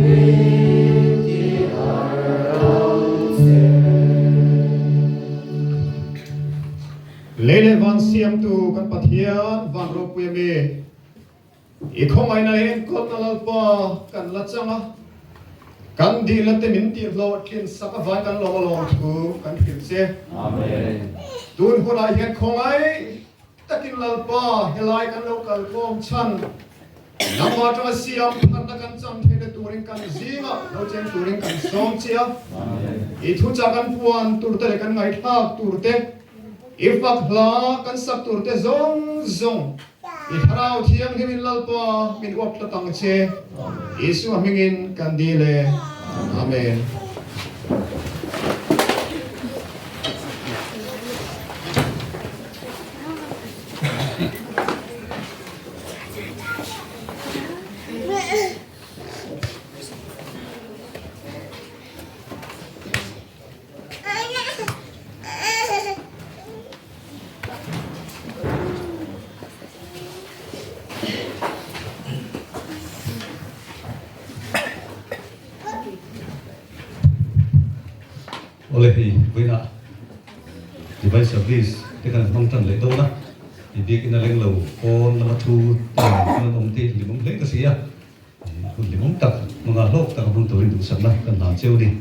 Min ti har ang che. Lei leh van siamtu kan Pathian van ropui a mi. I khawngaihna leh enkawlna Lalpa kan la chang a, kan dihna te min tihhlawhtlin sak avai kan lawm alawm thu kan hrilh che. Tun hunah hian khawngaih takin Lalpa helai kan lo kalkhawm chhan nangmah atanga siam phatna kan chang theihna turin kan zingah lo cheng turin kan sawm che a. I thuchah kan puan tur te leh kan ngaihthlak tur te, i fak hla kan sak tur te zawng zawng I Thlarau Thianghlimin Lalpa min uap tlat ang che. Isua hmingin kan dil e. Amen. Awle hei vawiinah Divine Service te kan hmang tan leh dawn a, i biakinn a leng lo pawn lama thu te nen chuan an awm te hlimawm hle ka si a. Hun hlimawm tak, hmanga hlawk tak a hmang turin duhsakna kan hlan cheu a ni.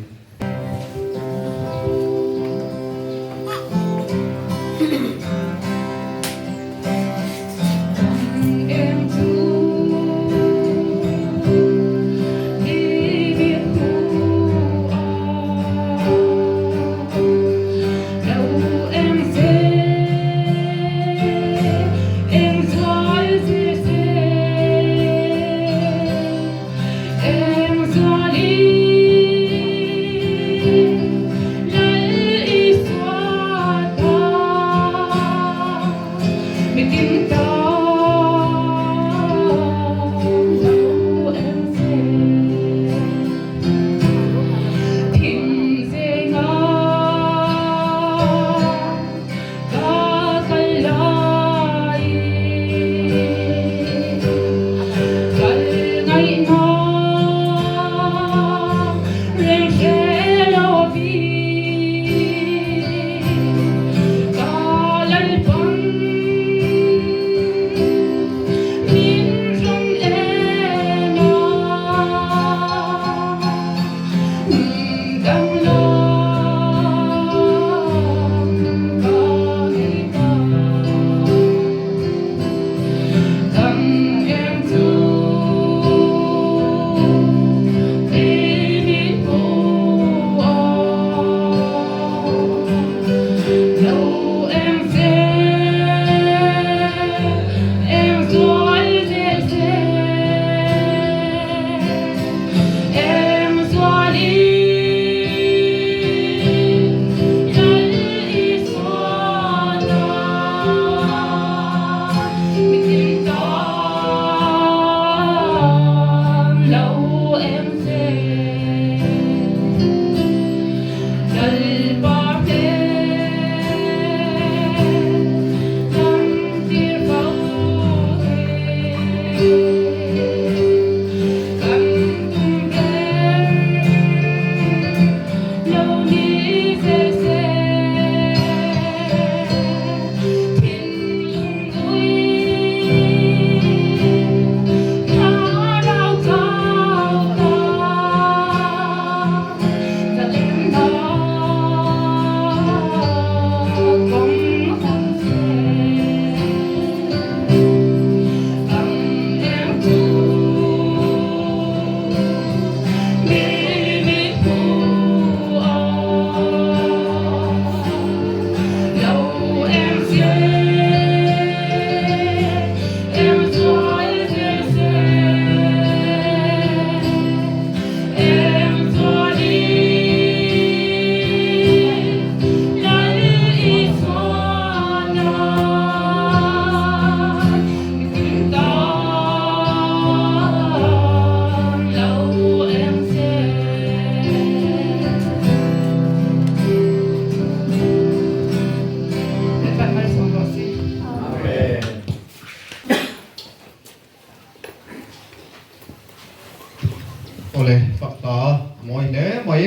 fak hla a mawi hle mai.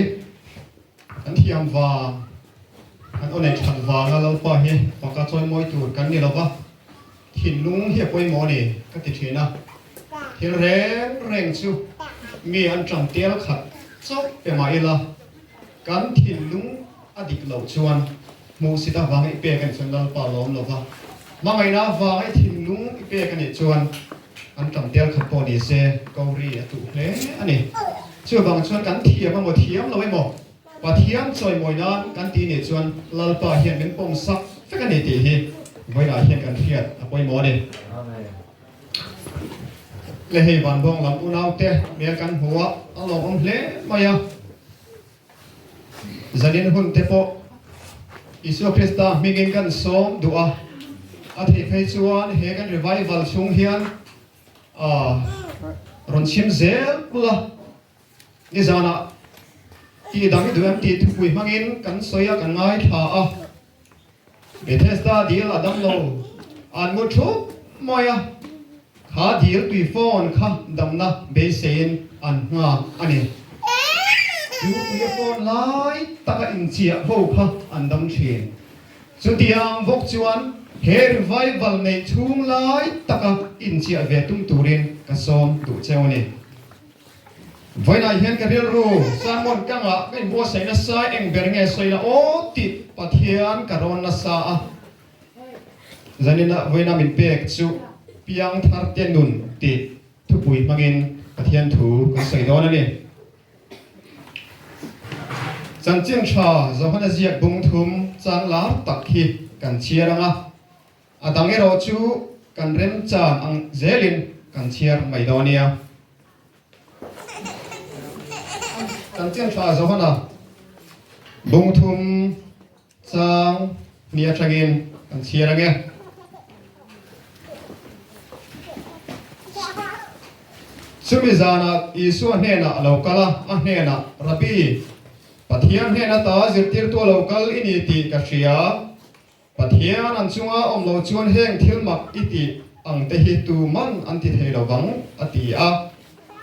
Kan thiam vang, kan aw neih that vanga Lalpa hi faka chawimawi tur kan ni lova, thinlung hi a pawimawh a ni ka ti thin a. Thil reng reng chu mi an ṭan tel khat chauh pe mah ila, kan thinlung a dik loh chuan hmuhsit avanga i pek a nih chuan Lalpa lawm lova, hmangaihna avanga i thinlung i pek a nih chuan an ṭan tel khat pawh ni se Gauri a tuh hle a ni. Chuvang chuan kan thiam emaw thiam lo emaw Pathian chawimawi nan kan tih nih chuan Lalpa hian min pawm sak vek a ni tih hi vawiinah hian kan hriat a pawimawh a ni. Le hei Vanbawng lam unaute hmel kan hmu a, a lawmawm hle mai a. Zanin hun te pawh Isua Krista hmingin kan sawm duh a, a theih phei chuan he kan revival chhung hian a rawn chhim zel kul a, nizanah tih dang i duh em tih thupui hmangin kan sawi a, kan ngaithla a, Bethesda dil a dam lo an ngut thup mai a, kha dil tui phone kha damna beiseiin an nghak a ni. Chu tuia phone lai taka inchiah ho kha an dam thin. Chutiang bawk chuan he revival neih chhung lai taka inchiah ve tum turin ka sawm duh cheu a ni. Vawiinah hian ka rilru sermon ka ngah ka inbuatsaih nasa eng ber nge sawi la aw tih Pathian ka rawn nasa a. Zaninah vawiina min pek chu Piangtharte nun tih thupui hmangin Pathian thu kan sawi dawn a ni. Chanchin tha Johana ziak bung thum chang lar tak hi kan chhiar ang a, a dang erawh chu kan remchan ang zelin kan chhiar mai dawn nia. Chanchin tha Johana bung thum Chang ni atangin kan chhiar ang e. Chumi zanah Isua hnenah a lo kal a, a hnenah, Rabbi, Pathian hnen ata zirtirtu a lo kal i ni tih ka hria. Pathian an chunga awm lo chuan heng thil mak i tih ang te hi tuman an ti thei lo vang, a ti a.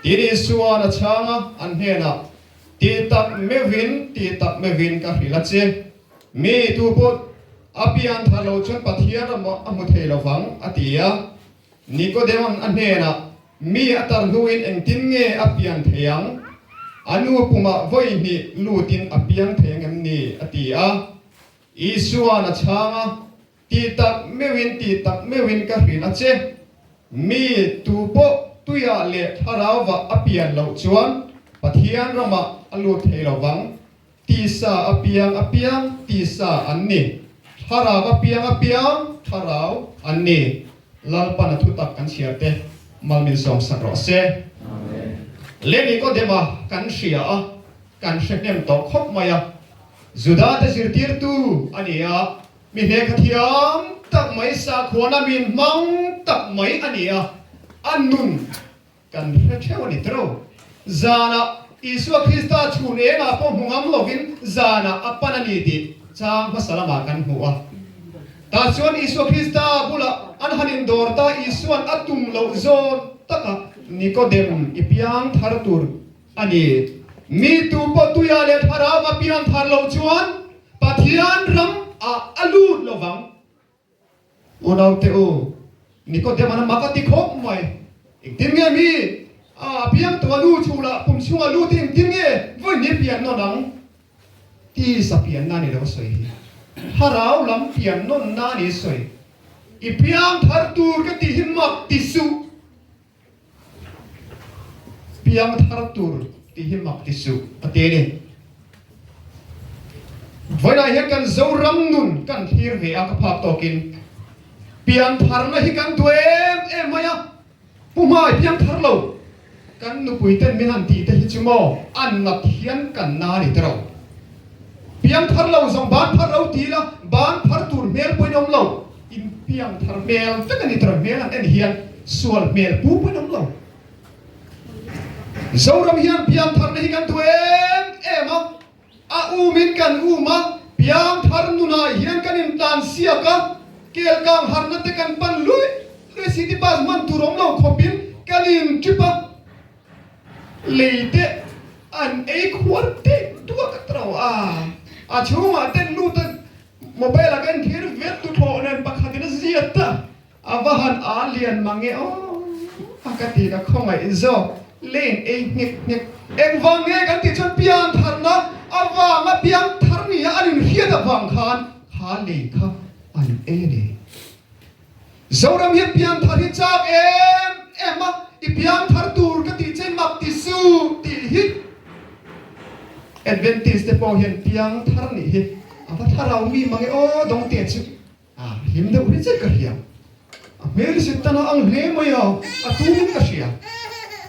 Tin Isua'n a chhang a, an hnenah, Ti tak meuhin, ti tak meuhin ka hrilh a che. Mi tu pawh a pian thar lo chuan Pathian ram a hmu thei lo vang, a ti a. Nikodema'n a hnenah, Mi a tar hnuin engtin nge a pian thei ang? A nu pumah vawi hnih lutin a piang thei ang em ni? a ti a. Isua'n a chhang a, Ti tak meuhin, ti tak meuhin ka hrilh a che. Mi tu pawh tuiah leh thlarauva a pian loh chuan Pathian ramah a lut thei lo vang. Tisa a piang a piang tisa an ni. Thlarau a piang a piang thlarau an ni. Lalpan a thutak kan chhiar te mal min sawm sak rawh se. Le Nikodema kan hria a, kan hre hnem tawh khawp mai a. Juda te zirtirtu a ni a. Mi hlekha thiam tak mai sakhuana min hmang tak mai a ni a, a nun kan hre theuh a ni tiro. Zanah Isua Krista chhun engah pawh hmu ngam lovin zanah a pan a ni tih chang hmasa lamah kan hmu a. Tah chuan Isua Krista bulah an han indawr ta, Isua'n a tum loh zawn takah Nikodem i piang thar tur a ni. Mi tu pawh tuiah leh thlarau a piang thar loh chuan Pathian ram ah a lut lo vang. Unaute u, Nikodem-an a mak a ti khawp mai. Engtin nge mi a piang tawh a lu chhul ah pum chhung ah lut i engtin nge vawi ni pian nawn ang? Tisa pianna a ni lo a sawi hi. Thlarau lam pian nawnna a ni a sawi. I piang thar tur ka tih hi mak ti suh. Piang thar tur tih hi mak ti suh a ti a ni. Vawiinah hian kan Zoram nun kan thlir ve a, ka phak tawkin pian tharna hi kan duh em em mai a, Pu Hmai piang thar lo kan nupui ten min han tih te hi chu maw an nat hian kan na a ni tiraw. Piang thar lo zawng ban phar lo ti ila ban phar tur hmel pawhin awm lo. In piang thar hmel vek a ni tawh hmel an en hian sual hmel pu pawhin awm lo. Zoram hian piang tharna hi kan duh em em a, a um in kan um a, piang thar nunah hian kan in tlan siak a, kel kang harna te kan pan lui lui city bus hman tur awm lo khawp in kan in trip a, lei te. An ei khuar teh duak a tro a, a chhungah ten lut a mobile ah khan thir vet tu thlawh nen pakhatin a ziat a, a va han a lian mang e aw a ka ti ka khawngaih zawk lane ei nghek nghek. Engvang nge kan tih chuan pian tharna avanga piang thar nia an inhriat avang khan kha lei kha an ei a ni. Zoram hian piangthar hi chak em em a, i piangthar tur ka tih che mak ti su tih hi Adventist te pawh hian piangthar nih hi a va thlarau mi mang e aw dawng te chu a hlim deuh ri che ka hria. A hmel si tan a ang hle mai a, a tumin ka hria.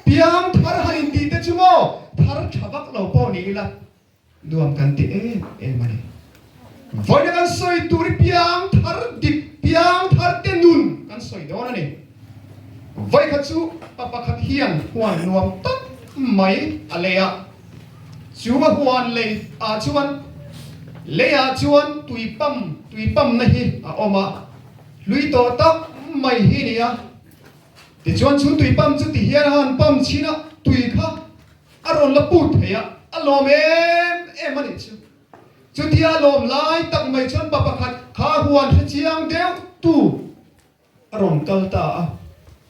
Piangthar han intih te chu maw thar tha vak lo pawh ni ila. Nuam kan ti em em a ni. Vawiina kan sawi tur hi piang thar dik, piang thar te nun kan sawi dawn a ni. Vawikhat chu pa pakhat hian huan nuam tak mai a lei a. Chu a huan lei ah chuan lei ah chuan tui pam, tui pamna hi a awm a. Hlui tawh tak mai hi ni a. Tichuan chu tui pam chu ti hian a han pam chhin a, tui kha A rawn la put thei a, a lawm em em a nih chu. Chutia a lawm lai tak mai chuan pa pakhat kha huan hre chiang deuh tu a rawn kal ta a,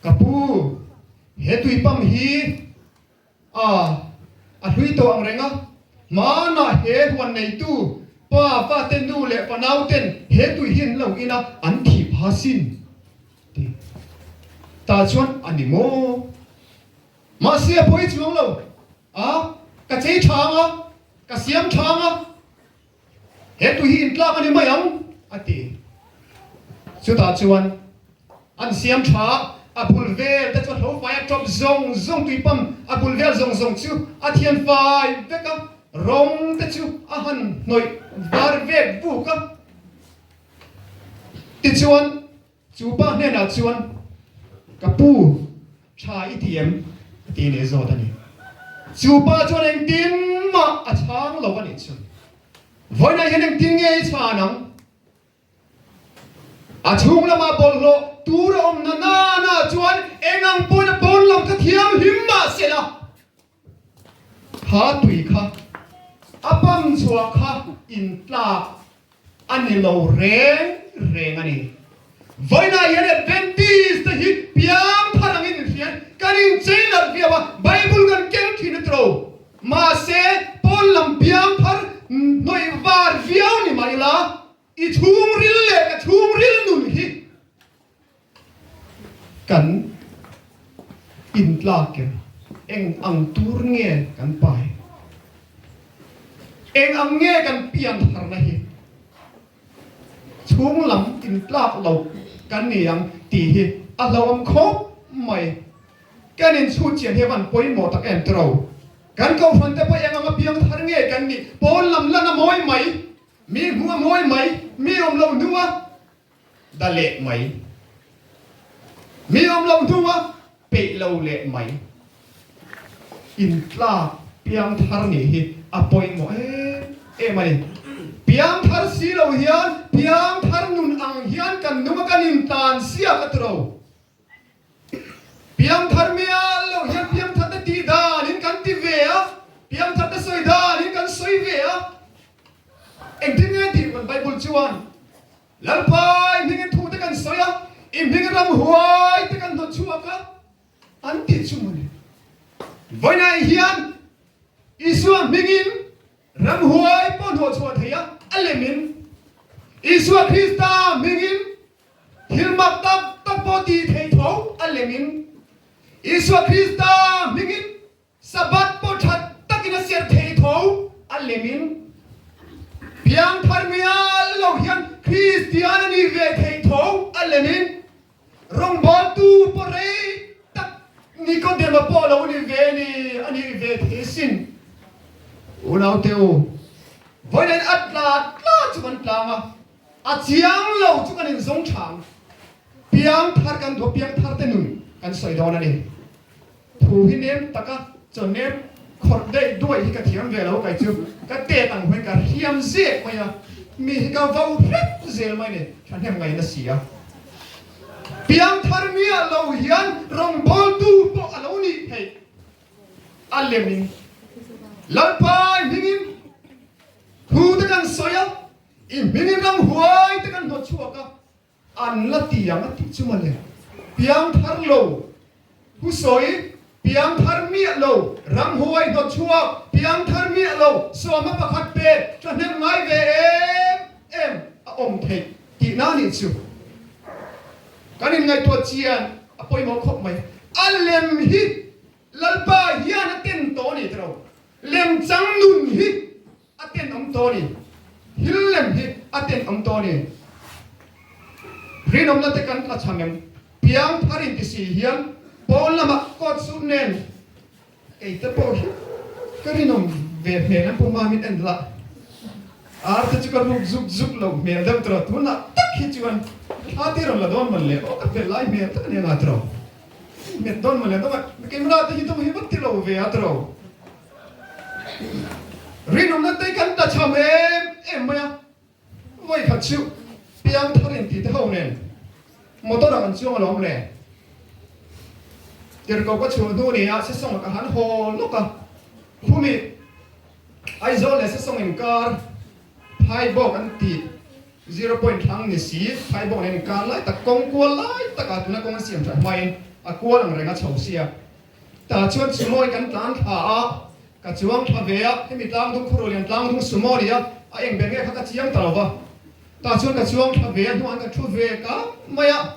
Ka pu, he tuipam hi a a hlui tawh ang reng a, hmanah he huan neitu pa fate nu leh fanau ten he tui hi an lo in a, an thih pha sin ti ta chuan a ni maw? Mahse a pawi chuang lo a, ka chei tha ang a, ka siam tha ang a, he tui hi intlak a ni mai ang, a ti. Chutah chuan an siam tha a, a bul vel te chu a hlo fai a, tawp zawng zawng tui pam a bul vel zawng zawng chu a thian fai vek a, rawng te chu a han hnawih var vek vuk a. Tichuan Chu pa hnenah chuan, Ka pu, tha i ti em? a ti leh zawt a ni. Chu pa chuan engtin mah a chhang lo a nih chu. Vawiinah hian engtin nge i chhan ang? A chhung lamah bawlhhlawh tur a awm na nana chuan eng ang pawhin a pawn lam kha thianghlim mah se la, Kha tui kha a pam chhuah kha intlak a ni lo reng reng a ni. Vawiinah hian Adventist te hi piang thar angin inhriat kan inchei nalh viau a, Bible kan keng thin a tiro. Mahse, pawn lam piang thar hnawih var viau ni mah ila, i chhungril leh ka chhungril nun hi Kan intlak em? Eng ang tur nge kan pai? Eng ang nge kan pian tharna hi? Chhung lam intlak lo kan ni ang tih hi a hlauhawm khawp mai. Kan inchhut chian hi a van pawimawh tak em tiro? Kan kohhran te pawh eng anga piang thar nge kan nih? Pawn lam lan a mawi mai, mi hmuh a mawi mai, mi awm lo hnua Da leh mai. Mi awm lo hnua peih lo leh mai. Intlak piangthar nih hi a pawimawh em em a ni. Piangthar si lo hian piangthar nun ang hian kan nung a kan intlan siak a tiro. Piangthar mial lo hian piangthar te tih danin kan ti ve a, piangthar te sawi danin kan sawi ve a. Engtin nge tih kan Bible chuan Lalpa i hmingin thu te kan sawi a, i hming ramhuai te kan hnawt chhuak a an tih chu mawle. Vawiinah hian Isua hmingin ramhuai pawh hnawh chhuah thei a, a lemin Isua Krista hmingin Thil mak tak tak pawh tih theih tho a lemin Isua Krista hmingin Sabbath pawh tha takin a serh thei tho a lemin Piangthar mial lo hian Kristian a nih ve theih tho a lemin Rawngbawltu pawh rei tak Nikodema pawh lo ni ve ni a nih ve thei sin. Unaute u, vawiin a tla tla chu kan tlang a. A chiang lo chu kan inzawng tha ang. Piang thar kan duh a, piang thar te nun kan sawi dawn a ni. Thu hi nem taka chaw nem khawrh daih duai hi ka thiam ve lo kai chu ka tet ang huai ka hriam zek mai a, mi hi ka vo hrep zel mai ni, thahnem ngaihna si a. Piang thar miah lo hian rawngbawltu pawh a lo nih theih a lemin. Lalpa i hmingin thu te kan sawi a, i hmingin ramhuai te kan hnawt chhuak a, An la ti ang a tih chu mawle. Piangthar lo, thusawi, piangthar miah lo, ramhuai hnawt chhuak, piangthar miah lo, sawma pakhat pe, thahnem ngai ve em em a awm theih tihna nih chu. Kan inngaihtuah chian a pawimawh khawp mai. A lem hi Lalpa hian a ten tawh a ni tiro. Lemchang nun hi A tenawm tawh a ni. Thil lem hi a tenawm tawh a ni. Rinawmna te kan tla chhang em? Piang thar in ti si hian pawn lamah coat suit nen kei te pawh hi ka rinawm ve hmel em pawh mamin en la. Ar te chu ka ruk zuk zuk lo hmel deuh tawh tunah tak hi chuan thla te rawn la dawn mawn le aw ka fel lai hmel tak a nia nga tawh. Met dawn mawn le dawng a keimah te hi dawng hi vat ti lo ve a tawh. Rinawmna te kan ta cham em em mai a, vawi khat chu piang thar in tih te ho nen motor ah kan chuang alawm le. Tirhkoh ka chhuah hnu ni ah Sesawng ah ka han haw lawk a, khumi Aizawl leh Sesawng inkar Phaibawk an tih zero point thlang ni si Phaibawk nen inkar lai tak kawng kual lai tak ah tuna kawng an siam that hma in a kual ang reng a chho sia. Tah chuan sumo in kan tlan thla a, ka chuang thla ve a, hemi tlangdung Khawruhlian tlangdung sumo a ni a, a eng ber nge kha ka chiang ta lo va. Tah chuan ka chuang thla ve a, hnuah an ka thu ve kang mai a,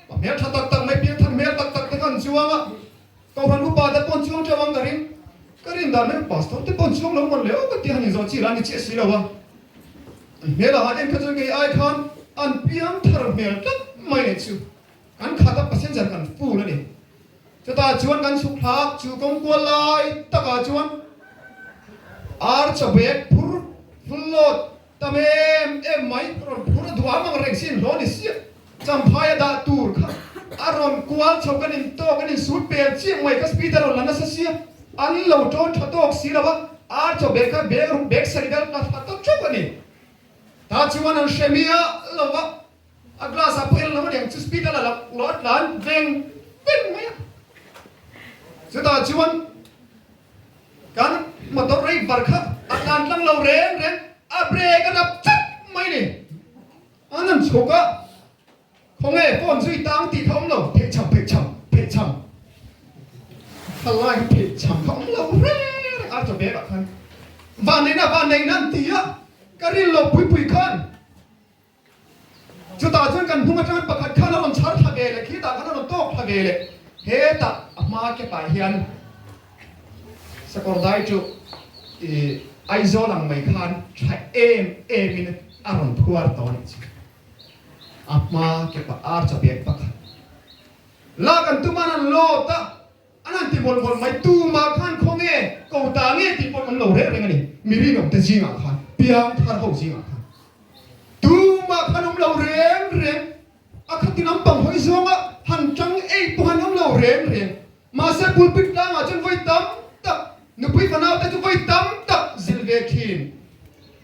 pa hmel tha tak tak mai, piangthar hmel tak tak te kha an chuang a, Kohhran upa te pawh an chuang teuh ang ka ring, ka rin dan mai pastor te pawh an chuang lo mawn le aw ka ti a, han inzawh chi lah a ni chiah si lo a, an hmel ah han en kha chuan kei ai khan an piangthar hmel tlat mai leh chu kan khat a passenger kan full a ni. Chutah chuan kan chhuk thlak chu kawng kual lai takah chuan ar chaw bag phur full load tam em em mai rawn phur a duham ang reng sin hlawh ni siah. Champhai a dah tur kha a rawn kual chho kan in tawk an in sut pel chiah mai kha speed a rawn la nasa sia an lo tawn tha tawk si lo a ar chaw bag kha bag ruk bag sarih vel tla thla ta theuh a ni. Tah chuan an hre miah lo va. A glass ah pawh en lo aniang chu speed a la lak lo a tlan veng veng mai a. Chutah chuan kan motor driver kha a tlan tlang lo reng reng a brake a dap chat mai ni. An han chhuk a, khawnge phone zui tang tih kha awm lo, pheh cham pheh cham pheh cham kha lai kha pheh cham kha awm lo reng reng a chaw bag ah khan vanneihna vanneihna an ti a, ka rin lo pui pui khan. Chutah chuan kan hnung atangin pakhat khan a rawn chhar thla ve leh, khitah khan a rawn tawk thla ve leh, hetah a hma kepah hian sakawr dai chu i Aizawl ang mai khan tha em em in a rawn phuar tawh a nih chu. A hma kepah ar chaw bag pakhat lak an tum a, an han lawt a, an han ti mawlh mawlh mai, tumah khan khawnge ko ta nge tih pawh an lo reh reng a ni, mi rinawmte zingah khan, piang thar ho zingah khan. Tumah khan awm lo reng reng, a khatin an pang hawi zawnga han tang ei pawh han awm lo reng reng. Mahse pulpit tlangah chuan vawi tam tak, nupui fanau te chu vawi tam tak zilh ve thin.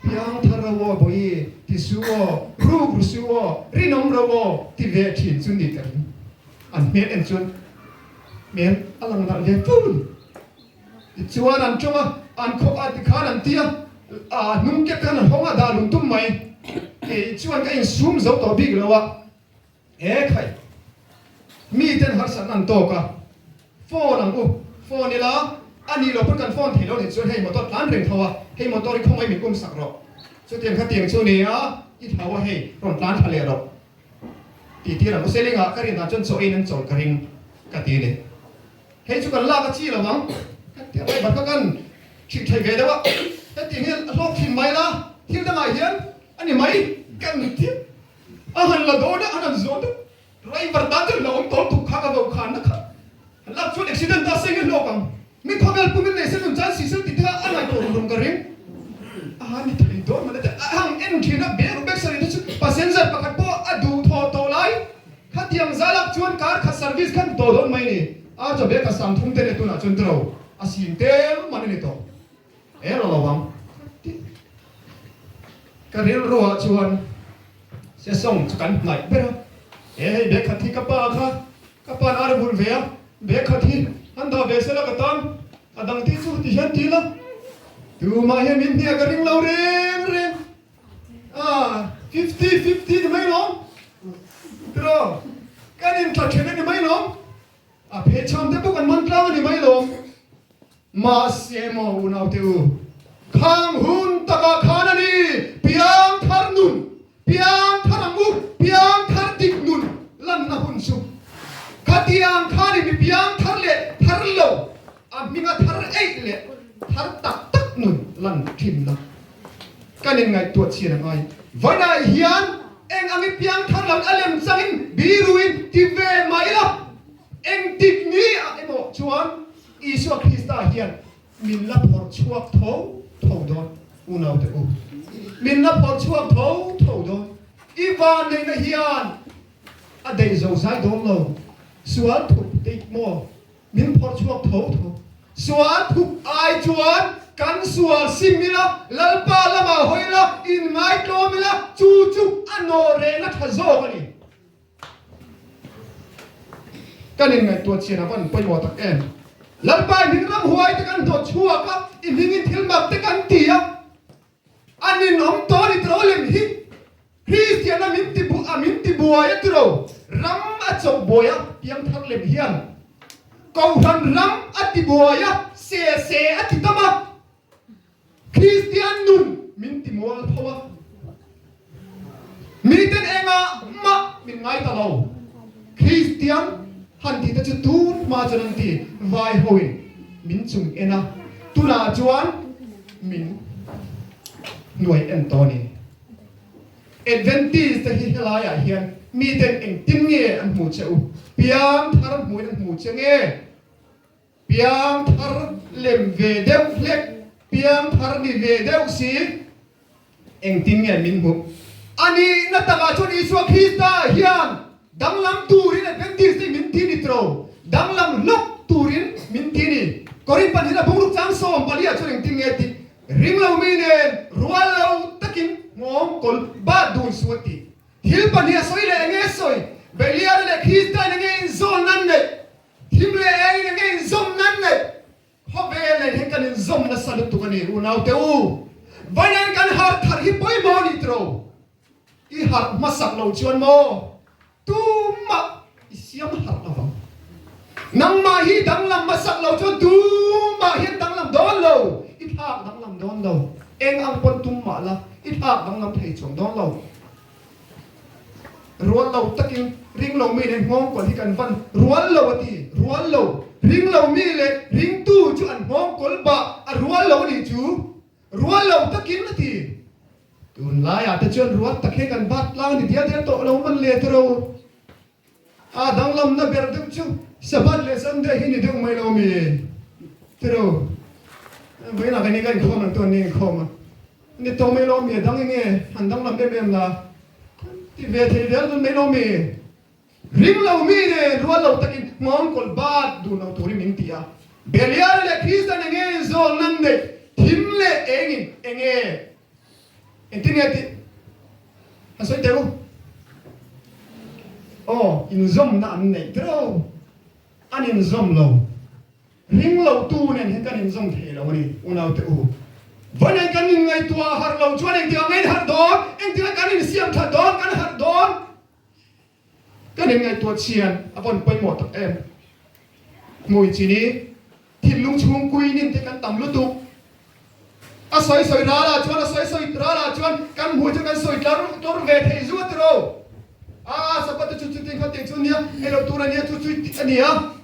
Piang thar ro aw bawi, ti su aw, ruk ru su aw, rinawm ro aw ti ve thin chu ni ka ring. An hmel en chuan hmel a lang nalh ve fur. Tichuan an tawng a, an khawh a tikhan an ti a, a hnung kep khan an hawng a, dah lung tum mai. Kei chuan ka insum zo tawh bik lo a, he khai miten harsatna an tawk a, phone ang u, phone ila a nih loh pawn kan phone thei lo nih chuan hei motor tlan reng tho a, hei motor hi khawngaih min um sak rawh, chutiang khatiang chu nia i thau a hei rawn tlan thla leh rawh tih tir ang u, Selingah ka rinah chuan chaw eiin an chawl ka ring ka ti a ni. Hei chu kan lak a chi lo ang. Ka ti a, driver kha kan hrih thei ve deuh a, hetiang hian a hlawk thin mai la, thil dangah hian a ni mai kan ti a, a han la dawn a, an han zawh deuh, driver tan chuan hlauhawm tawl tuk kha ka vo khan na kha han lak chuan accident ta seng hi hlawk ang, mi khawvel pumin nei se nun chan si sel tih te kha a ngaihtuah rum rum ka ring, a han ni thei dawn mawle te, a han en thin a, bag ruk bag sarih te chu passenger pakhat pawh a duh thaw tawh lai. Khatiang zalak chuan kar khat service khan tawh dawn mai ni. A chaw kha sang thum te leh tunah chuan tiro a sim tel man a ni tawh. E lo lo ang. Ka rilruah chuan Sesawng chu kan hnaih ber a. E hei bag khat hi ka pa kha ka pa'n a revulh ve a, bag khat hi han dah ve sela ka tan a dang tih chu ti hian ti la. Tumah hian min hniak a ring lo reng reng. Ah, 50 50 ni mai lawm. Tiraw? Kan intla then a ni mai lawm. A phechham te pawh kan man tlang a ni mai lawm. Mahse maw unaute u, khang hun takah khan a ni piang thar nun, piang thar ang u, piang thar dik nun lanna hun chu. Khatiang khan i mi piang thar leh thar lo, a hminga thar eih leh thar tak tak nun lan thinna kan inngaihtuah chhian a ngai. Vawiinah hian eng ang i piang thar lo a lem changin biruin ti ve mai la, engtik ni ah emaw chuan Isua Krista hian min la phawrh chhuak tho tho dawn, unaute u. Min la phawrh chhuak tho tho dawn. I vanneihna hian a daih zo zai dawn lo. Sual thup dik maw? Min phawrh chhuak tho tho. Sual thup ai chuan kan sual sim ila, Lalpa lamah hawi ila, inngai tlawm ila, chu chu a nawh rehna tha zawk a ni. Kan inngaihtuah chian a van pawimawh tak em? Lalpa i hming ramhuai te kan hnawt chhuak a, i hmingin thil mak te kan ti a, a ninawm tawh a ni tiro lem hi Kristian a min ti a min ti buai a tiro ram a chawp buai a piangthar lem hian Kohhran ram a ti buai a se se a ti tam a. Kristian nun min ti mual tho a, miten engah mah min ngai ta lo. Kristian han tih te chu tun hma chuan an ti vai hoin min chung en a, tunah chuan min hnuai en tawh a ni. Adventist te hi helaiah hian miten engtin nge an hmuh che u? Piang thar hmuhin an hmuh che nge? Piang thar lem ve deuh hlek, piang thar ni ve deuh si, engtin nge min hmuh? A nihna takah chuan Isua Krista hian danglam turin Adventist hi min ti ni tiro, danglam hlawk turin min ti ni. Korin pahnih a bungruk chang 14 ah chuan engtin nge tih ring lo mi nen rual lo takin nghawng kawl bat dun su a ti. Thil pahnih a sawi leh enge sawi? Beliara leh Krista in enge inzawn nan neih? Thim leh engin enge inzawm nan neih? Khawvel nen hian kan inzawm nasa lutuk a ni, unaute u. Vawiin kan harh thar hi pawimawh a ni tiro? I harh hmasak lo chuan maw tumah i siam harh lo vang. Nangmah hi danglam hmasak lo chuan tumah hian danglam dawn lo, i thlak danglam dawn lo. Eng ang pawn tum mah la, i thlak danglam thei chuang dawn lo. Rual lo takin ring lo mi leh nghawngkawl hi kan van rual lo a ti. Rual lo, ring lo mi leh ringtu chu an nghawngkawl bah a rual lo a nih chu. Rual lo takin a ti. Tunlaiah te chuan rual tak hi kan bat tlang ni dial dial tawh lo man le tiro. A danglamna ber deuh chu Sabbath leh Sunday hi ni deuh mai lo mi? Tiro, vawiinah kan inga inkhawm ang chuan ni inkhawm a ni tawh mai lo mi? A dang enge han danglam em em la ti ve thei vel dawn mai lo mi? Ring lo mi nen rual lo takin nghawngkawl bat dun lo turin min ti a, Belial leh Kristian enge inzawn nan neih thim leh engin enge Engtin nge tih a sawi teh u. Aw, inzawmna an neih tiro. An inzawm lo. Ring lo tu nen hian kan inzawm thei lo a ni, unaute u. Vawiin kan inngaihtuah harh lo chuan engtikah nge in harh dawn? Engtikah kan insiam that dawn? Kan harh dawn? Kan inngaihtuah chian a vawn pawimawh tak em? Hmui chini, thinlung chhung kuinin te kan tam lutuk. A sawi sawi ralah chuan, a sawi sawi ralah chuan kan hmui chu kan sawi tlar tlawr ve thei zuat tiro. A sapate chu chutin kha tih chu nia, ei lo tur a nia, chu chu a nia.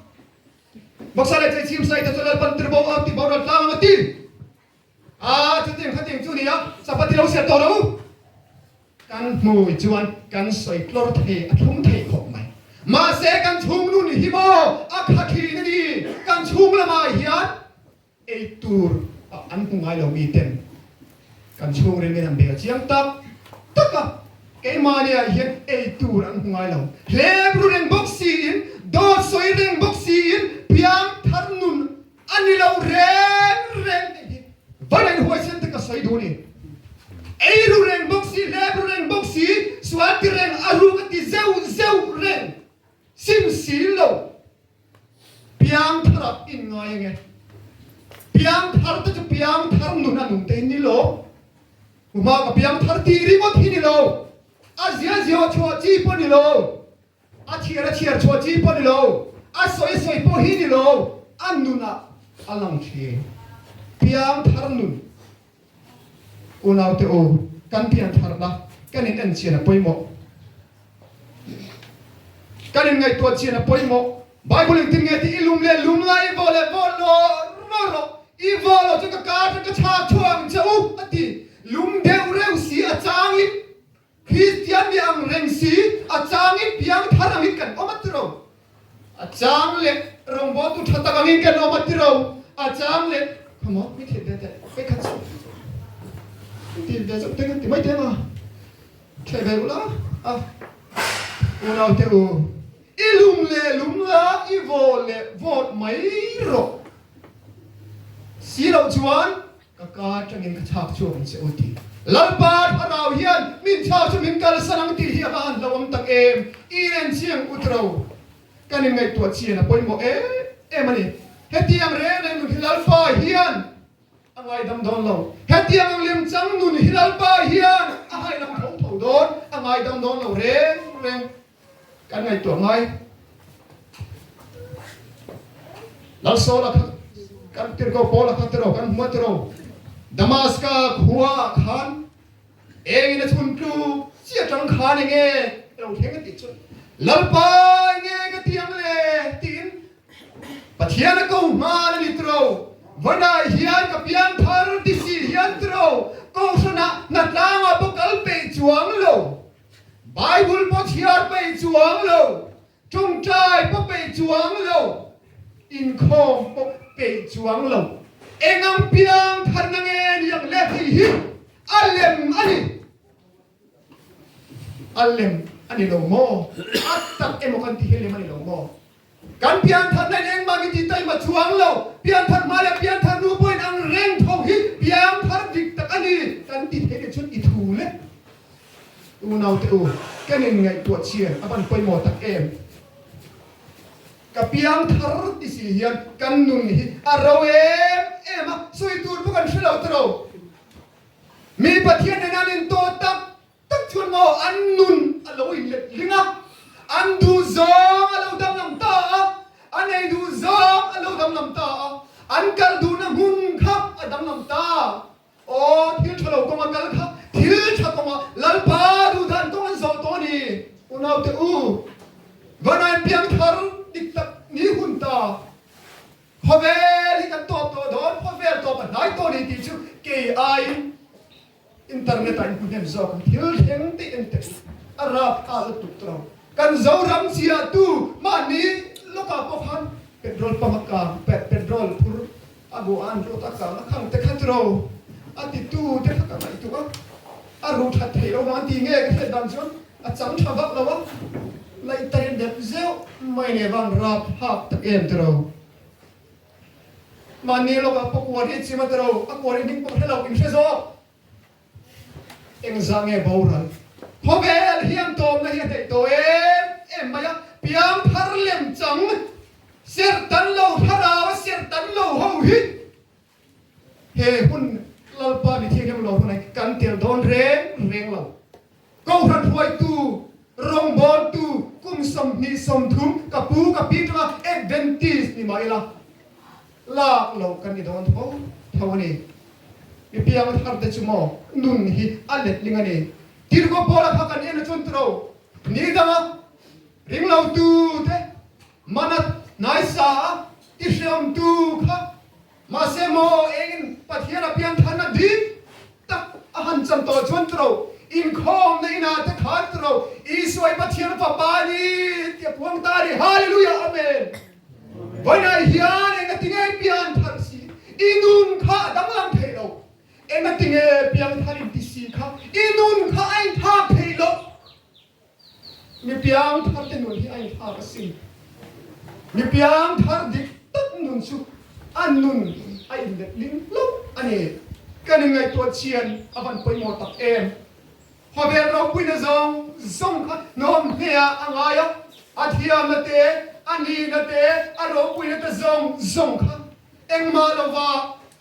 Baksa leh chei chhim sai te chu Lalpan tirbo a ti boral tlang ang a ti. A chutiang khatiang chu nia, chapati lo siam tawh lo u. Kan hmui chuan kan sawi tlawr thei a thlum thei khawp mai. Mahse kan chhung nun hi maw a kha thin a ni. Kan chhung lamah hian ei tur an hmu ngai lo mi ten kan chhung rin in an bel chiang tak tak a. Keimahniah hian ei tur an hmu ngai lo. Hlep ru reng bawk siin, dawt sawi reng bawk siin piang thar nun A ni lo reng reng tih hi vawiin huaisen te ka sawi duh a ni. Ei ru reng bawk si, hlep ru reng bawk si, sual ti reng, a ruk a ti zeuh zeuh reng, sim si lo, piang tharah in ngai ange. Piangthar te chu piangthar nun a nung te in ni lo. Huma ka piangthar tih ringawt hi ni lo. A zia zia chhuah chi pawh ni lo. A chhiar a chhiar chhuah chi pawh ni lo. A sawi a sawi pawh hi ni lo. A nun ah a lang thin. Piangthar nun. Unaute u, kan piantharna kan in en chian a pawimawh. Kan in ngaihtuah chian a pawimawh. Bible engtin nge tih i lum leh lum la, i vaw leh vaw lo rawh rawh, i vaw lo chuan ka kar atang ka chhak chhuak ang che u a ti. Lum deuh reuh si a changin Kristian mi ang reng si a changin piangthar angin kan awm a ti ro. A chang leh rawngbawltu tha tak angin kan awm a ti ro. A chang leh Come on, mi thil ve teh, hei khat chu ti ve zauh teng ti mai teng a. Ṭheh ve ula a unaute u, i lum leh lum la, i vaw leh vawt mai rawh. Si loh chuan ka ka aṭangin ka chhak chhuak ang che u ti. Lalpa Thlarau hian min chhak chu min kalsan ang tih hi a va han hlauhawm tak em! I inenchiang ut ro. Kan inngaihtuah chian a pawimawh em em a ni. Hetiang reng reng nun hi Lalpa hian A ngaidam dawn lo. Hetiang ang lemchang nun hi Lalpa hian a hailam tho tho dawn, a ngaidam dawn lo reng reng. Kan ngaihtuah ngai. Lalsawla kha kan tirko Paula kha tiraw kan hmu a tiraw. Damaska khua ah khan engin a chhun tluk chiah tang khan enge lo thleng a tih chuan Lalpa enge ka ti ang le tiin Pathian a ko hman a ni tiro. Vanah hian ka piang thar ti si hian tiro. Kohhranah hnatlangah pawh kal peih chuang lo. Bible pawh chhiar peih chuang lo. Tawngtai pawh peih chuang lo. Inkhawm pawh peih chuang lo. Engang piang tharna nge ni ang le hei hi a lem a ni. A lem a ni lo maw? A tak emaw kan ti hi lem a ni lo maw? Kan piantharna in engmah mi ti taima chuang lo, pianthar hma leh pianthar nu pawhin ang reng tho hi piangthar dik tak a ni kan ti thei leh chuan i thu le. Unaute u, kan in ngaihtuah chian a van pawimawh tak em? Ka piangthar ti si hian kan nun hi a ro em em a, sawi tur pawh kan hre lo tawh lo. Mi Pathian nen an intawh tak tak chuan maw an nun a lo inlet ling a, an duh zawng a lo danglam ta a, an ei duh zawng a lo danglam ta a, an kal duhna hmun kha a danglam ta. Aw, thil tha lo kawnga kal kha thil tha kawnga Lalpa duhdan kawng an zawh tawh a ni. Unaute u, Vanain piangthar dik tak ni hun ta. Khawvel hi kan tawp tawh dawn, khawvel tawp a hnai tawh a ni tih chu kei aiin internet ah in hmu hnem zawk ang. Thil thleng te en teh a rap nghal lutuk tawh lo. Kan Zoram chiahtu mahni lawkah pawh khan petrol pump a kang, petrol phur a bu a an rawt a kang a khang te kha tiro a titu te kha ka ngaihtuah a, a ruh that theih lo vang tih nge ka hriat dan chuan a chang tha vak lo a, laih tarin dep zeuh mai nei vang rap hak tak em tiro. Mahni lawkah pawh kuar hi chim a tiro, a kuar hi hming pawh hre lo in hre zawk. Engzah nge boral? Khawvel hian tawmna hi a hneih tawh em em mai a, piangthar lem chang serh tan lo thlarau a serh tan lo ho hi he hun Lalpa mi thianghlim lo hunah kan tel dawn reng reng lo. Kohhran hruaitu, rawngbawltu kum 20 30 ka pu ka pi tanga Adventist ni mah ila lak lo kan ni dawn tho tho a ni. Mi piang thar te chu maw nun hi a letling a ni. Tirhkoh Paula kha kan en a chuan tiro ni danga ringlotu te mana hnaisa a ti hreawmtu kha Mahse maw engin Pathian a piantharna dik tak a han chan tawh chuan tiro, inkhawmna inah te khan tiro, Isua i Pathian Fapa a ni tih a puang ta a ni. Hallelujah! Amen! Vawiinah hian engatinge i pianthar si? I nun kha a danglam thei lo. Engatinge piangthar in ti si kha i nun kha a inthlak thei lo? Mi piangthar te nun hi a inthlak asin. Mi piangthar dik tak nun chu a nun a inletling hlauh a ni. Kan inngaihtuah chian a van pawimawh tak em. Khawvel ropuina zawng zawng kha nuam hneah a ngai a, a thiamna te, a nihna te, a ropuina te zawng zawng kha engmah lova.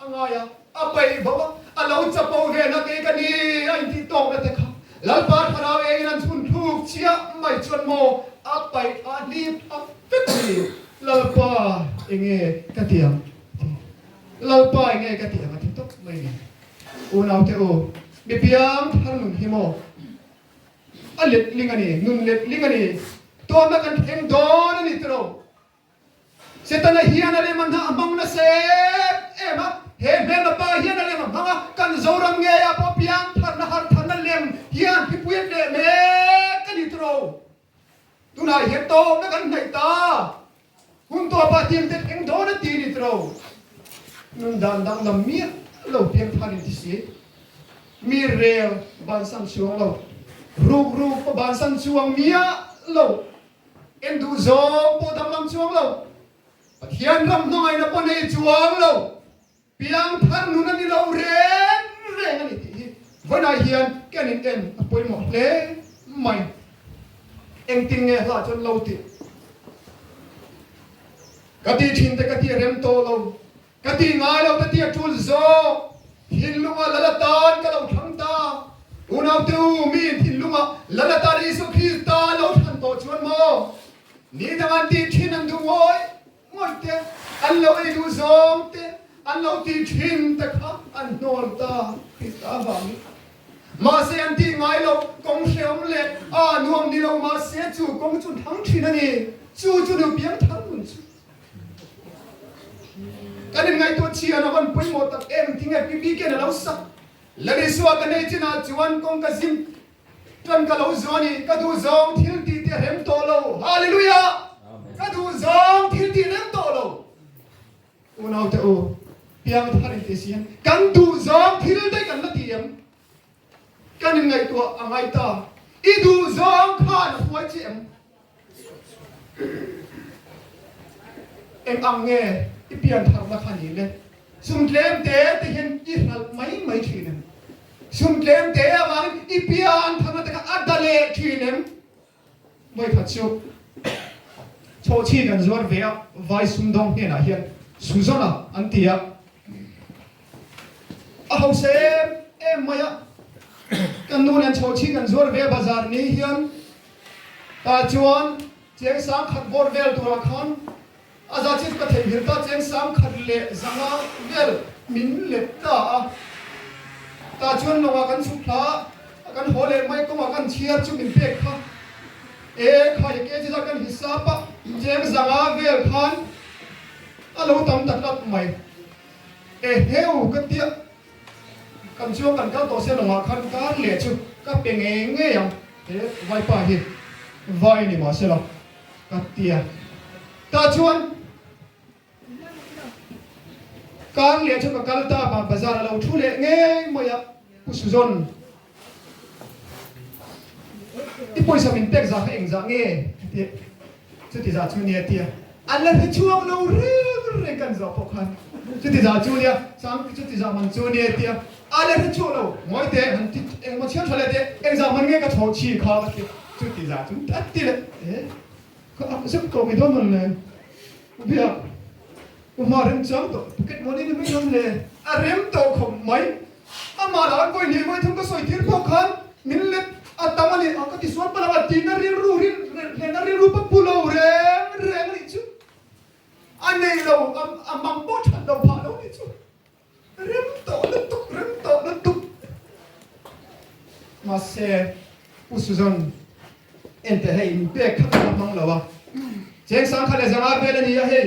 A ngai a, a paih bo a, a lo chapo ve na kei ka ni a intih tawkna te kha Lalpa thlarau engin an chhun thluk chiah mai chuan maw a paih a hlip a vek a ni. Lalpa enge ka ti ang a ti. Lalpa enge ka ti ang a ti tawp mai ni. Unaute u, mi piang thar nun hi maw a letling a ni, nun letling a ni, tuamna kan thleng dawn a ni tiro. Setana hian a lem a hnah hmang nasa em em a, he hmelma pa hian a lem a hmang a, kan Zoram ngeiah pawh piang tharna har tharna lem hian thipui a tleh mek a ni tawh. Tunah hian tawpna kan hnaih ta, hun tawpah tiangte thleng dawn a ti ni tawh. Nun dan danglam miah lo piang thar in ti si. Mi rel bansan chuang lo, ruk ruk pawh bansan chuang miah lo. En duh zawng pawh danglam chuang lo, Pathian ram hmangaihna pawh nei chuang lo, piangthar nun a ni lo reng reng a ni tih hi vawiinah hian ken in en a pawimawh hle mai. Engtin nge hla chuan lo tih? Ka tih thin te ka tih rem tawh lo. Ka ti ngai lo ka ti a tul zawk. Thinlunga lal atan ka lo thlang ta. Unaute u, miin thinlunga lal atan Isua Krista a lo thlan tawh chuan maw? Ni dang an tih thin an duh ngawih ngawih te, an lo ei duh zawng te, an lo tih thin te kha an hnawl ta Krista avangin. Mahse an tih ngai lo, kawng hrehawm leh a nuam ni lo mahse chu kawng chu thlang thin a ni. Chu chu nu piang thar nun chu. Kan inngaihtuah chian a van pawimawh tak em tinge Pipi khian a lo sak. Lalisua ka nei chinah chuan kawng ka zim tan ka lo zuan i ka duh zawng thil tih te a rem tawh lo. Hallelujah! Ka duh zawng thil tih rem tawh lo. Unaute u, piang thar in ti si hian kan duh zawng thil daih kan la ti em? Kan inngaihtuah a ngai ta. I duh zawng khan a hruai che em? Eng ang nge i pian tharna kha ni le? Sum tlem te te hian i hralh mai mai thin em? Sum tlem te avangin i pian tharna te kha a da leh thin em? Vawikhat chu chhawhchhi kan zuar ve a, vai sumdawng hnenah hian Suzana an ti a, a hausa em em mai a, kan nu nen chhawhchhi kan zuar ve a bazar ni hian tah chuan cheng sangkhat bawr vel turah khan A za chiah chu ka theihnghilh ta, cheng 10,000 leh 500 vel min let ta a. Tah chuan lawngah kan chhuk thla a, kan haw leh mai kawngah kan chhiar chu min pek kha. E khai a kg zat kan hisap a, cheng 500 vel khan a lo tam ta tlat mai. E heu ka tia, kan chuang kan kal tawh sia lawngah khan kar leh chu ka pe ngei ngei ang he vaipa hi vai ni mahsela. Ka ti a. Tah chuan kar leh chu ka kal ta a, bazar a lo thu leh ngei mai a, Pu Suzon, i pawisa min pek zah kha engzah nge? a ti a. Chuti zah chu nia ti a. An la hre chhuak lo reng reng kan zawh pawh khan chuti zah chu nia, sang chuti zah man chu nia ti a. A la hre chhuak lo, ngawi teh han ti engmaw chhiar tha leh teh, engzah man nge ka chhawh chhi kha ka ti a. Chuti zah chu a ti leh e, ka ak zeuh tawh mai dawn mawn le, u biak, u hma rem chang tawh pocket money ni mai dawn le, a rem tawh khawp mai, amah lah an vawi hnih vawi thum ka sawi tir pawh khan min let a tam a ni, a ka ti sual palh ang a tihna rilru rin hlehna rilru pawh pu lo reng reng a nih chu, a nei lo, a mang pawh that lo phah lo a nih chu. Rem tawh lutuk, rem tawh lutuk. Mahse, Pu Suzan, enteh hei in pek kha ka la hmang lo a. Cheng 10,000 leh 500 vel a ni a hei.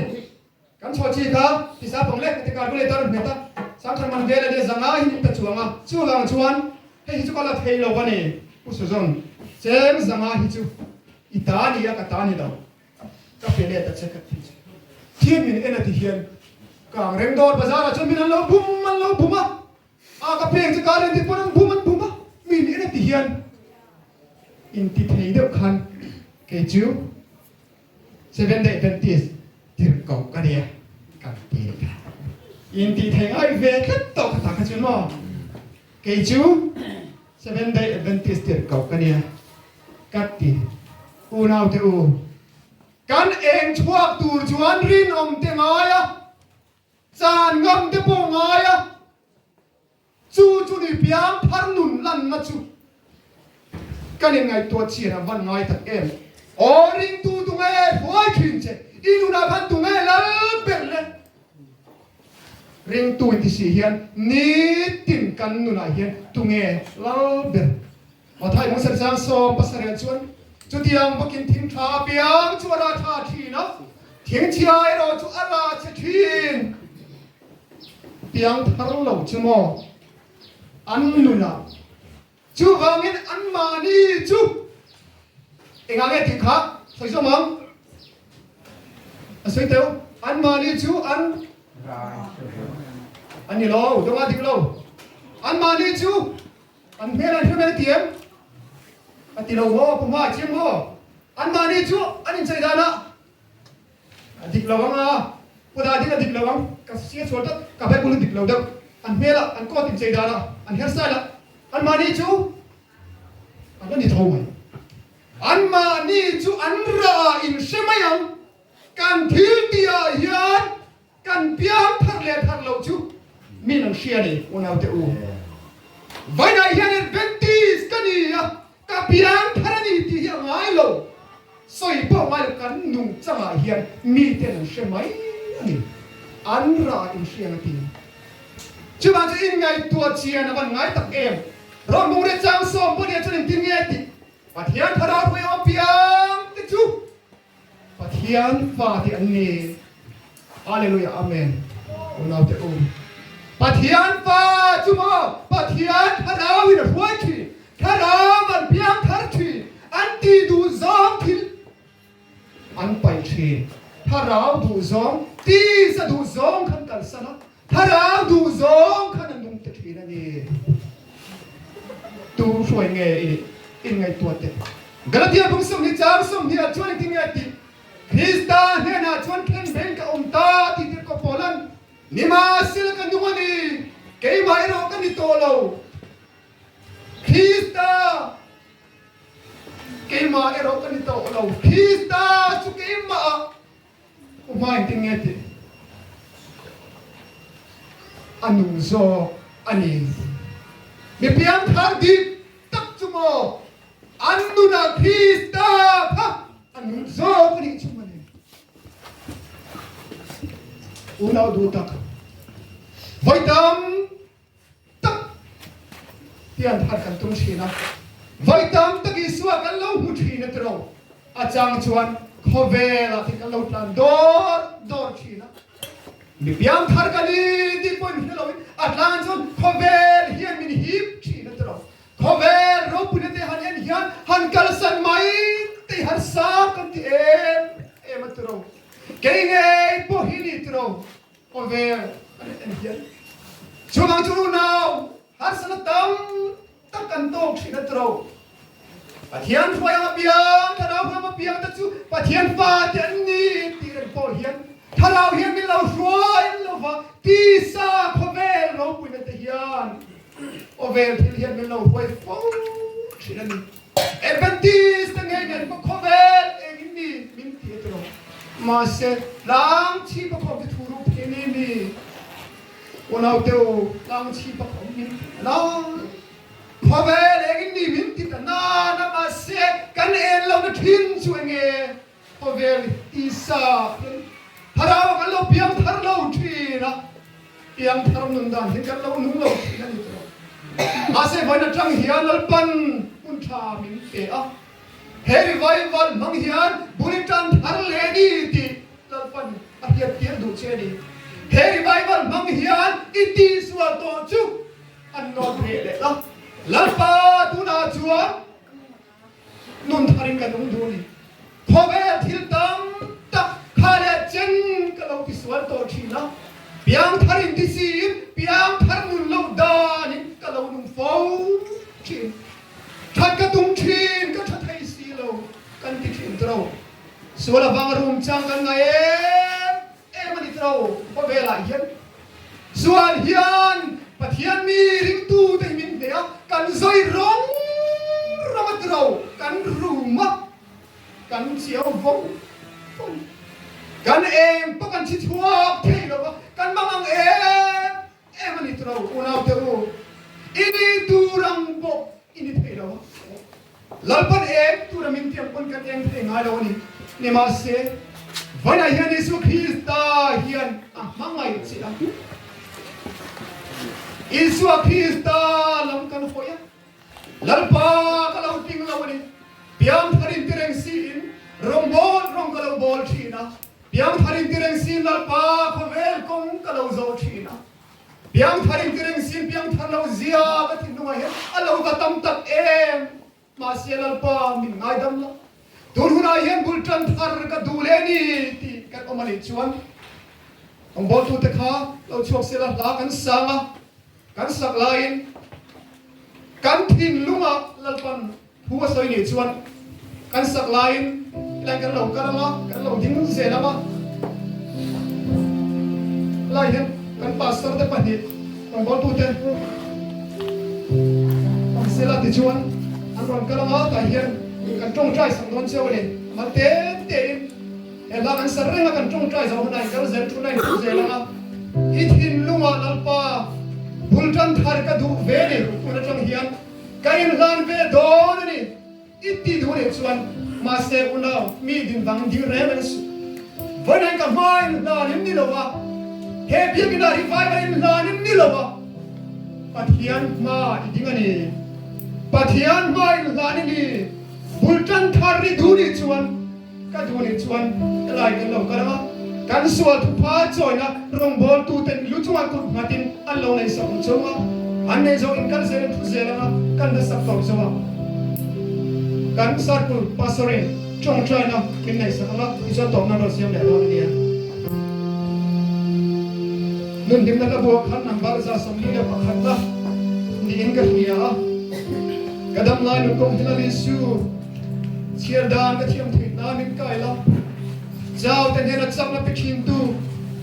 Kan chhuah chi kha tisa pang lek ti calculator a hmet a, 10,000 man vel a nia 500 hi min pe chuang a. Chuvang chuan hei hi chu ka la thei lo a ni, Pu Suzan. Cheng 500 hi chu i ta ni a, ka ta ni lo. Ka pe let a che ka ti che. Thian min en a ti hian ka ang reng dawr bazar ah chuan min an lo bum an lo bum a, a ka pek che ka ren tih pawn an bum an bum a, min en a ti hian in ti thei deuh khan kei chu Seventh Day Adventist tirhkoh ka nia ka ti kha. In ti thei ngai ve tlat tawh kha ta kha chuan maw kei chu Seventh Day Adventist tirhkoh ka nia. Ka ti. Unaute u, kan eng chhuak tur chuan rinawm te ngai a. Chan ngam te pawh ngai a, chu chu ni piang thar nun lanna chu kan inngaihtuah chian a van ngai tak em. Aw ringtu tunge hruai thin che, i nunah khan tunge lal ber le? Ringtu inti si hian nitin kan nunah hian tunge lal ber? Mathai Hmasa chang 17 chuan chutiang bawkin thing tha apiang chu a rah tha thin a, thing chhia erawh chu a rah chhe thin. Piang thar lo chu maw an nunah chuvangin anmahni chu engah nge tih kha sawi zawm ang? A sawi teu, anmahni chu an an ni lo, dawngah dik lo, anmahni chu An hmel an hre mai ti em? A ti lo maw? Pu Hma chiang maw? Anmahni chu an inchei danah a dik lo ang a, Pu Dadin a dik lo ang, ka sia sual tlat, ka Bible a dik lo deuh. An hmelah, an coat inchei danah, an hairstyle ah, anmahni chu an la ni tho mai. Anmahni chu an rah inhre mai ang. Kan thil tihah hian Kan piang thar leh thar loh chu min an hria ni unaute u. Vainah hian Adventist ka ni a, ka piang thar a ni tih hi a ngai lo. Sawi pawh ngai lo kan nungchangah hian miten an hre mai a ni. An rah in hriang a ti. Chuvang chu inngaihtuah chian a van ngai tak em. Rawhmung leh changsawm pawh nia chuan engtin nge tih Pathian thlarau hruai awm piang te chu Pathian fa te an ni. Hallelujah Amen. Unau te u. Pathian fa chu maw Pathian thlarau in a hruai thin. Thlarau an piang thar thin. An ti duh zawng thil an paih thin. Thlarau duh zawng, tisa duh zawng khan kalsan a. Thlarau duh zawng khan a nung ta thin a ni. Tu hruai nge i nih? Inngaihtuah teh. Galatia bung 20 chang 20 ah chuan engtin nge a tih? Krista hnenah chuan khen beng ka awm ta tih tir kawp Paula'n, Nimahsela ka nung a ni, keimah erawh ka ni tawh lo. Krista keimah erawh ka ni tawh lo. Krista chu keimah ah U hma engtin nge tih a nung zawk a ni. Mi piangthar dik tak chu maw an nunah Krista kha a nung zawk a nih chu mawle. Unau duh tak, vawi tam tak pian thar kan tum thin a, vawi tam tak Isua kan lo hmu thin a tiro, a chang chuan khawvelah te kan lo tlan dawr dawr thin a, mi pian thar ka ni tih pawh in hre loin a tlan chuan khawvel hian min hip thin a tiro, khawvel ropuina te han en hian han kalsan mai te harsa kan ti em em a tiro, kei ngei pawh hi ni tiro. Khawvel an en hian chuvang chu unau harsatna tam tak kan tawk thin a tiro. Pathian hruai ang apiang, thlarau hruai ang apiang te chu Pathian fa te an ni tih reng pawh hian thlarau hian min lo hruai lova tisa khawvel ropuina te hian khawvel thil hian min lo hruai fo thin a ni. Adventist te ngei nen pawh khawvel engin ni min ti a tiro. Mahse, tlang chhipa khawm chu thu rup hi ni mi unau te u, tlang chhipa khawm min ti ta na. Khawvel engin ni min ti ta na na mahse kan en lo na thin chu enge khawvel tisa hian thlarau ah kan lo piang thar lo thin a, piang thar nun dan hian kan lo nung lo thin a ni tawh. Mahse vawiin atang hian Lalpan hun tha min pe a. He revival hmang hian bul i tan thar leh ni tih Lalpan a hriat tir duh che a ni. He revival hmang hian i tihsual tawh chu an nawt reh leh la. Lalpa tunah chuan nun tharin ka nung duh a ni. Khawvel thil tam tak kha leh chen ka lo tisual tawh thin a, piang tharin ti siin piang thar nun loh danin ka lo nung fo thin. That ka tum thin, ka tha thei si lo kan ti thin tiro. Sual avang a rum chang kan ngai em em a ni tiro. Khawvelah hian sual hian Pathian mi ringtute hi min hneh a, kan zawi rawng rawng a tiro, kan rum a, kan chiau vawng vawng. Kan eng pawh kan chhi chhuak thei lo va, kan mang ang em. Lalpan eng tura min tiang pawn kan eng thei ngai lo a ni. Nimahse, vawiinah hian Isua Krista hian a hmangaih che a. Isua Krista lam kan hawi a, Lalpa ka lo ting lo a ni. Piangthar in ti reng siin rawngbawl rawng ka lo bawl thin a, piangthar in ti reng siin Lalpa khawvel kawng ka lo zawh thin a. Piangthar in ti reng sin piangthar lo zia ka thinlungah hian a lo va tam tak em! Mahse Lalpa min ngaidam la, tun hunah hian bul tan thar ka duh leh ni tih kan awm a nih chuan rawngbawltute kha lo chhuak sela hla kan sang a, kan sak laiin kan thinlungah Lalpan Thu a sawi nih chuan kan sak laiin helai kan lo kal ang a, kan lo ding zel ang a. Helai hian kan pastor te pahnih rawngbawltute awm sela tichuan an rawn kal ang a, tah hian kan tawngtai sak dawn cheu a ni. Mal te tein he hla kan sa reng a, kan tawngtai zo hunah in kal zel thun a in thu zel ang a. I thinlungah Lalpa bul tan thar ka duh ve ni tun atang hian. Ka inhlan ve dawn a ni. I ti duh leh chuan mahse unau mi din vang ding reng reng suh. Vawiin ka hma inhlan in ni lo a, he biakina revival inhlan in ni lo a, Pathian hma i ding a ni. Pathian hma inhlan i ni. Bul tan thar i duh nih chuan Ka duh nih chuan helai kan lo kal ang a, kan sual thupha chawina rawngbawltuten lu chungah kut nghatin an lo nei sak ang cheu a, an nei zawk in kal zel in thu zel ang a, kan la sak tawp zo ang. Kan Circle Pastor-in tawngtaina min nei sak ang a, tichuan tawpna an rawn siam leh dawn a nia. Nun hlimna ka buah khan number 41 na niin ka hria a, ka damlai nun kawng hi Lal Isu, Chhiar dan ka thiam theih nan min kai la, Chau te hnena chakna pe thin tu,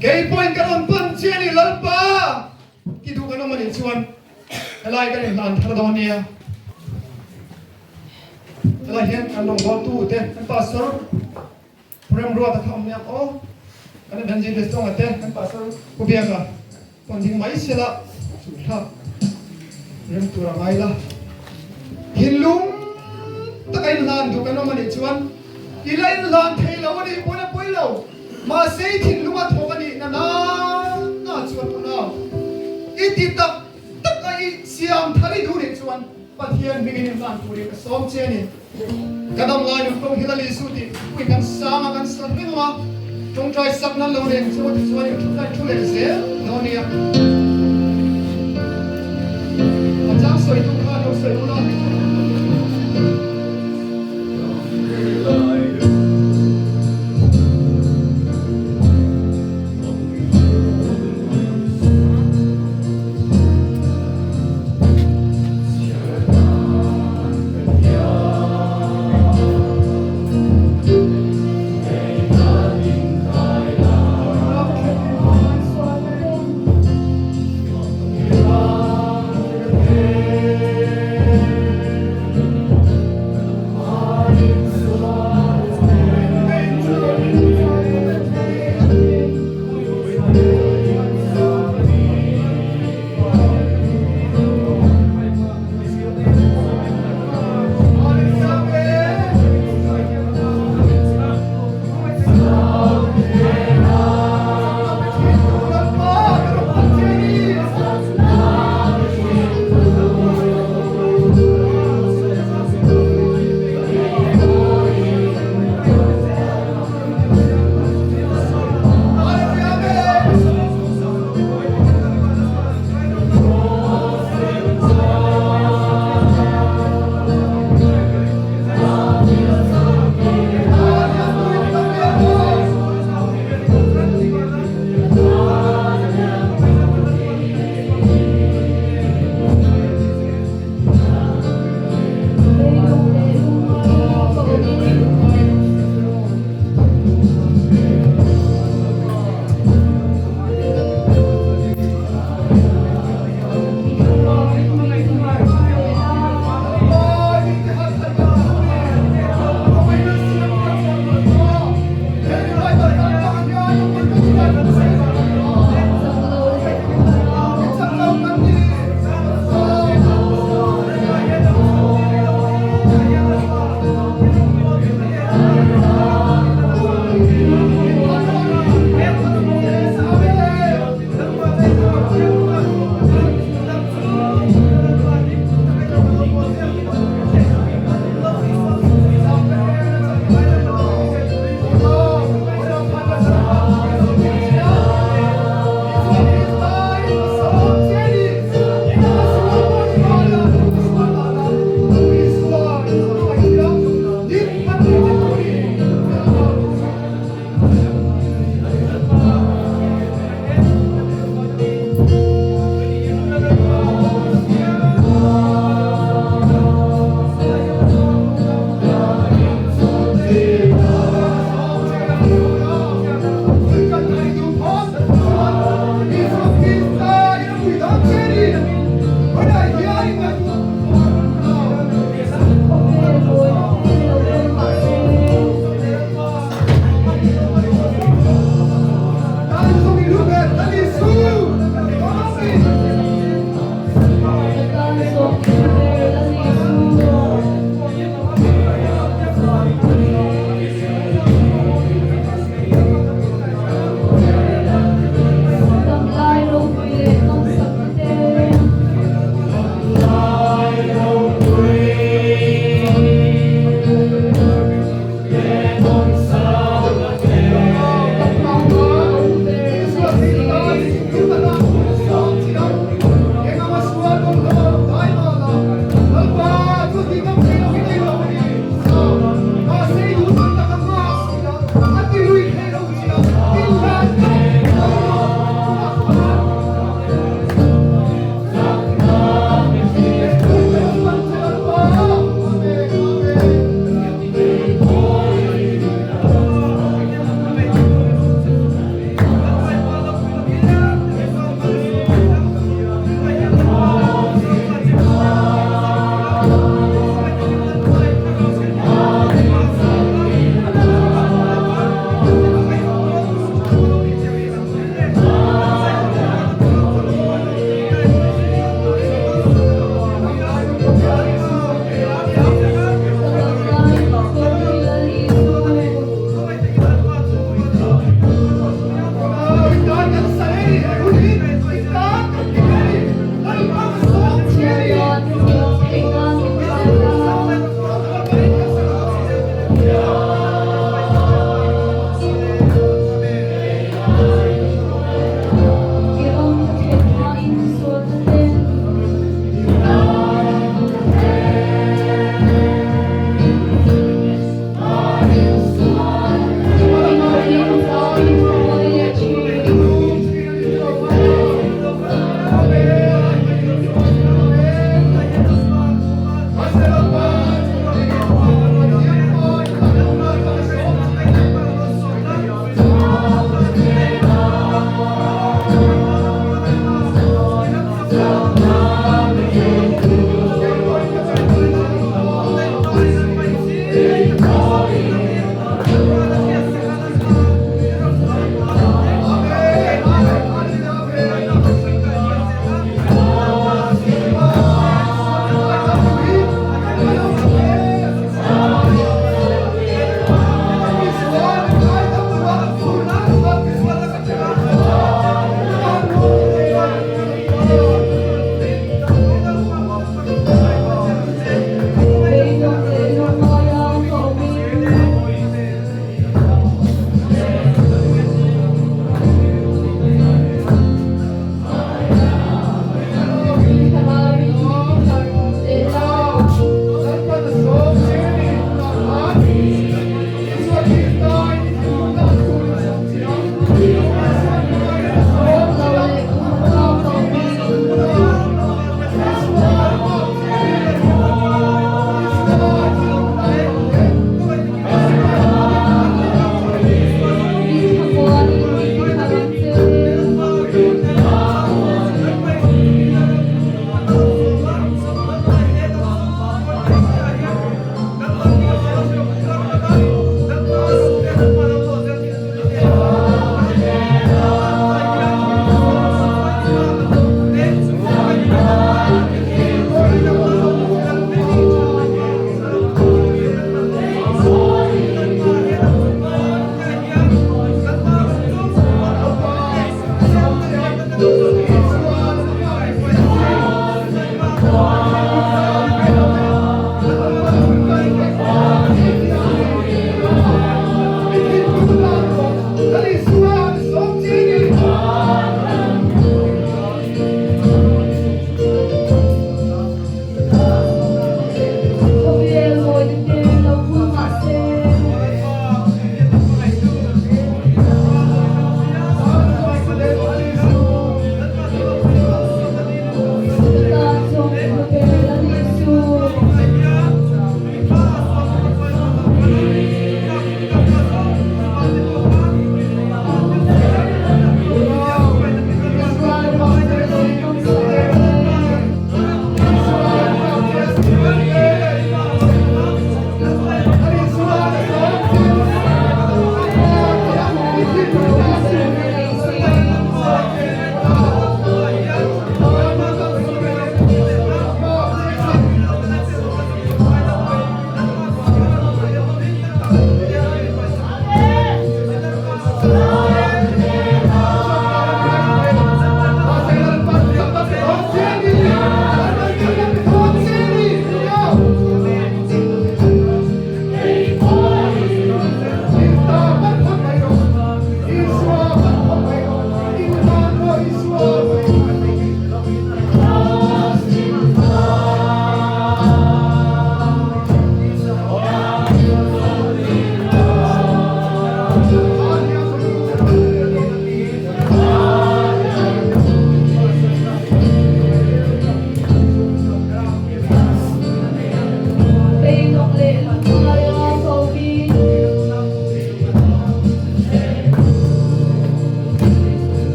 Kei pawhin ka rawn pan che a ni Lalpa ti duh kan awm a nih chuan helai kan inhlan thar dawn nia. Helai hian kan rawngbawltu te, kan pastor Pu Remruata kha awm nia aw, kan evangelist Dawnga te, kan pastor Pu Biaka pawn ding mai sela chu thlak rem tur a ngai la. Thinlung taka inhlan duh kan awm a nih chuan i la inhlan thei lo a nih pawn a pawi lo, mahse i thinlung a thawk a nih na na na chuan unau i ti tak tak a i siam thar i duh nih chuan Pathian hmingin inhlan turin ka sawm che a ni. Ka dam lai nun kawng hi Lal Isu tih pui kan sang a, kan sa reng a, tawngtai sak nan lo reng chu tichuan in thu kai thu leh zel dawn nia. A chang sawi tu kha lo sawi ula.